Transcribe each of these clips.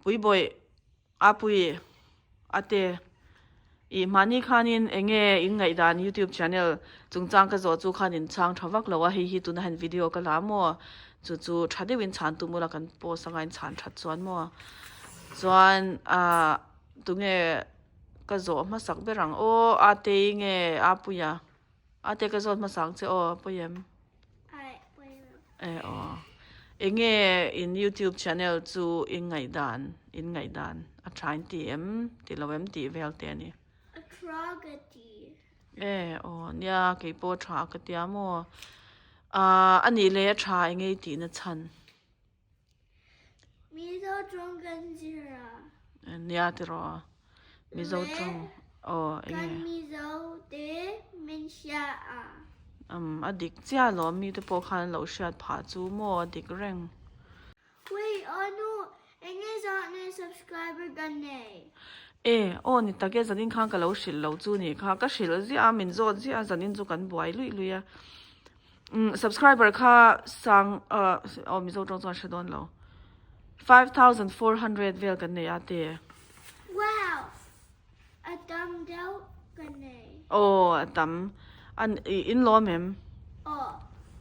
Puibawih Apui ate i mahni khanin enge in ngaihdan youtube channel chungchang ka zawh chu khan in chhang tha vak lo a, hei hi tuna hian video ka la maw chu chu tha deuhin chhan tum ula kan post anga in chhan that chuan maw chuan ah tunge ka zawh hmasak ber ang aw Atei nge Apuia Ate ka zawt hmasa ang che aw pawi em? Aih pawi lo. E aw. Enge in youtube channel chu in ngaihdan in ngaihdan a tha in ti em ti lo em tih vel te a ni. A tha ka ti. E aw nia kei pawh a tha ka tia maw. Ah a nih leh a tha enge i tihna chhan. Mizo tawng kan zir a. Nia tiraw Mizo tawng aw enge. Kan Mizo te min hria a. Um a dik chiah alawm mite pawh khan an lo hriat phah chu maw a dik reng. Wait aw nu enge zawh nei subscriber ka nei. E aw ni tak e zanin khan ka lo hrilh lo chu ni kha ka hrilh ziah a min zawt ziah a zanin chu kan buai luih luih a. Umm subscriber kha sang ah aw mizo tawng chuan hre dawn lo 5400 vel kan nei a te. Wow! A tam deuh ka nei. Aw a tam. An i in lawm em? Aw.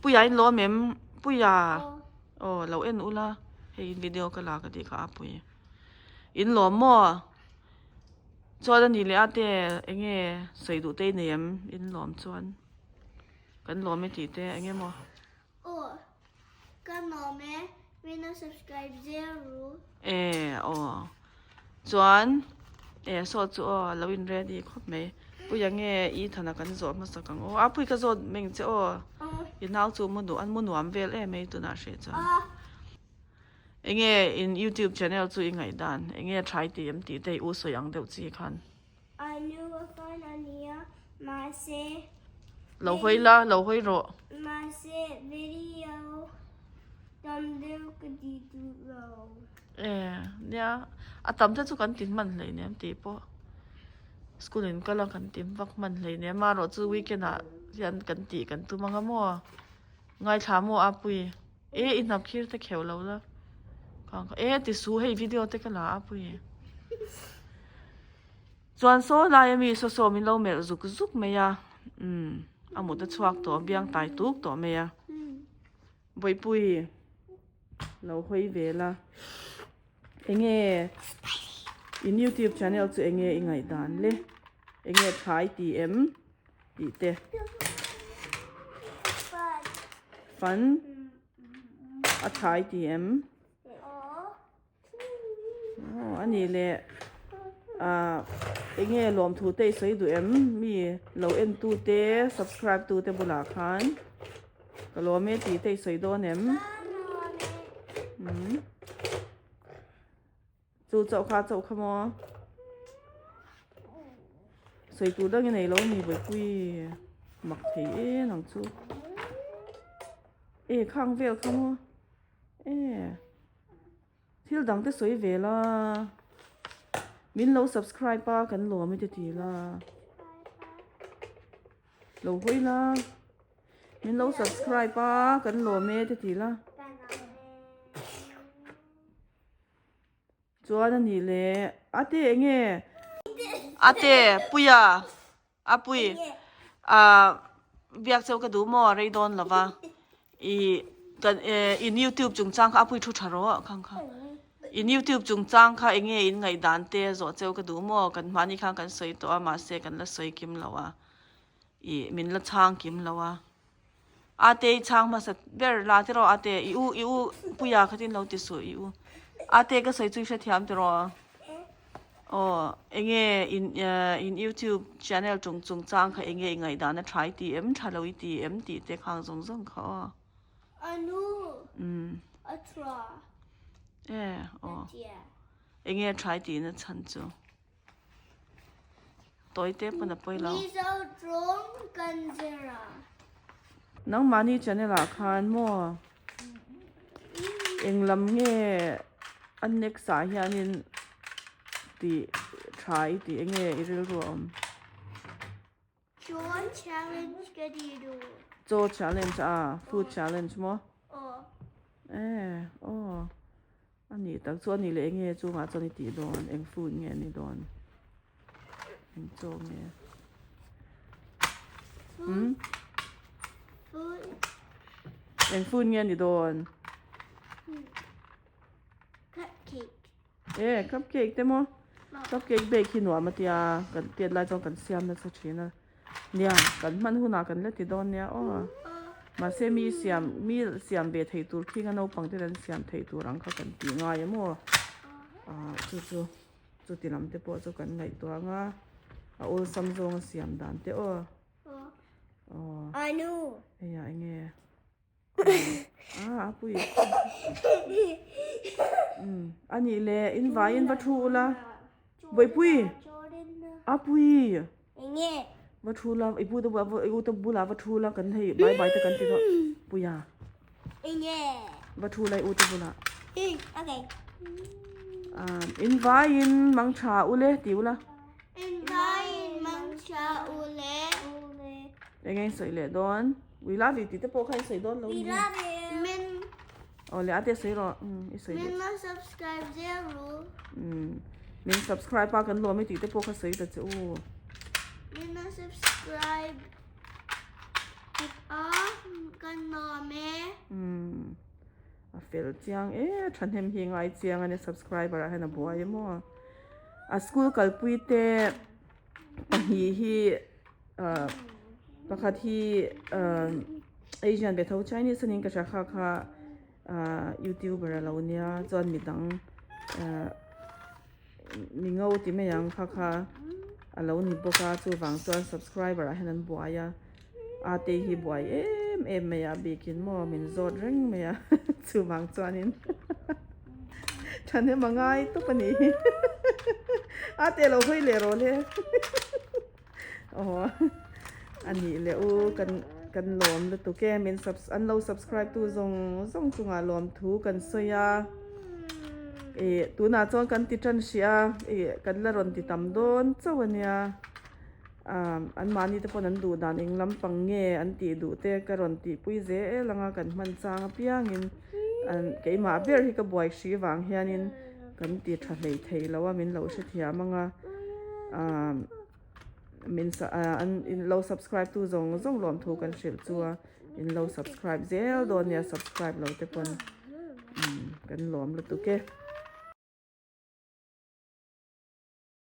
Puia in lawm em? Puia. Aw. Aw lo en ula hei in video ka la ka tih kha a pui. In lawm maw? Chuan a nih leh a te enge sawi duh te i nei em? In lawm chuan. Kan lawm e tih te eng emaw. Aw ka lawm e min lo subscribe zel ru. E aw chuan e saw chu aw lo in ready khawp mai puia nge i thana kan zawh hmasak ang aw a pui ka zawt meng che aw i nau chu mu duh an mu nuam vel em mai tunah hreh chuan enge in youtube channel chu i ngaihdan enge try tih em tih te i u sawi ang deuh chi khan. A nu a fan a nia, mahse. Lo hawi la, lo hawi rawh. Mahse video tam deuh ka ti duh lo. E, nia, a tam te chu kan ti hman hlei nem tih pawh. School in kal a kan ti vak hman hlei nem a, erawh chu weekend ah hian kan tih kan tum anga maw. Ngaithla maw a pui. E, i hnap khir te kheuh lo la. E, ti su hei video te ka la a pui. Chuan saw lai ami saw saw min lo melh zuk zuk mai a, umm a mut a chhuak tawh a biang tai tuk tawh mai a. Bawihpui lo hawi ve la, enge in youtube channel chu enge i ngaihdan le, enge thlai ti em tih te. Fan a thlai ti em? Aw a nih leh ah eng nge lawmthu te i sawi duh em mi lo en tu te subscribe tu te bulah khan ka lawm e tih te i sawi dawn em umm chu chauh kha chauh kha maw sawi tur dang i nei lo mi buaipui mak thei em ang chu e khang vel kha maw e. Thil dang te sawi ve la. Min lo subscribe a kan lawm e te ti la. Lo hawi la. Min lo subscribe a kan lawm e te ti la. Chuan a nih le ate enge ate puia A pui ah biak cheu ka duh maw rei dawn lo va ih kan eh in youtube chungchang kha a pui thu tha rawh khang kha in youtube chungchang kha eng nge in ngaihdan te zawh cheu ka duh maw kan mahni khan kan sawi tawh a mahse kan la sawi kim lo a ih min la chhang kim lo a ate i chhang hmasa ber la tiraw ate i u i u puia khatin lo ti suh i u ate ka sawi chu i hrethiam tiraw. Aw, enge in in youtube channel chung chung chang kha enge i ngaihdan a tha i ti em tha lo i ti em tih te khang zawng zawng kha aw. A nu a tha. E aw. Enge a tha i tihna chhan chu. Tawi te pawn a pawi lo. Mizo tawng kan zir a. Nangmahni channel ah khan maw eng lam nge a next ah hianin tih tha i tih eng nge i rilru a awm? Chaw challenge ka ti duh. Chaw challenge a, food challenge maw? Aw. E aw. A nih tak chu a nih leh enge chungah chuan i tih dawn eng food nge a nih dawn eng chaw nge umm eng food nge a nih dawn e cupcake te maw cupcake bake hi nuam a tia kan tiat lai chuan kan siam nasa thin a. Nia, kan hman hunah kan la ti dawn nia aw. Mahse mi siam, mi siam ve thei tur khi nga naupang ten an siam thei tur ang kha kan tih ngai em aw. Ah chu chu, chuti lam te pawh chu kan ngaihtuah ang a, a awlsam zawnga siam dan te aw. Aw. Hei ah enge. Ah, a pui. Um, a nih le, in vaiin va thu ula. Vaipui. A pui. Enge. Va thu la, i pu te bula, i u te bula va thu la kan hei bye bye te kan ti dawn. Puia. Enge. Va thu la i u te bula. Okay. Um, in vaiin mang tha ule ti ula. In vaiin mang tha ule. Enge in sawi leh dawn. We love you tih te pawh kha i sawi dawn lo We ni. love you. Min Aw le ate sawi rawh. Um i sawi min duh. lo subscribe zel ru. Um min subscribe a kan lawm i tih te pawh kha sawi ta che u. Min lo subscribe a kan lawm e. Um a fel chiang e thahnem hi ngai chiang a nia subscriber ah hian a buai em aw. A school kalpui te pahnih hi ah pakhat hi ah Asian ve tho Chinese a niin ka hria kha kha ah youtuber a lo nia chuan midang ah mi ngo ti mai ang kha kha a lo ni bawk a chuvang chuan subscriber ah hian an buai a a te hi buai em em mai a bikin maw min zawt reng mai a chuvang chuanin thahnem a ngai tawp a nih hi a te lo hawi leh rawh le aw a nih leh u kan kan lawm lutuk e min sub an lo subscribe tu zawng zawng chungah lawm thu kan sawi a ih tunah chuan kan ti tan hrih a ih kan la rawn ti tam dawn chauh a nia. Ahm anmahni te pawn an duh dan eng lampang nge an tih duh te ka rawn tihpui zel anga kan hman chang apiangin an keimah ber hi ka buai hri vang hianin kan ti tha hlei thei lo a min lo hrethiam anga ahm min ah an lo subscribe tu zawng zawng lawmthu kan hrilh chu a in lo subscribe zel dawn nia subscribe lo te pawn umm kan lawm lutuk e.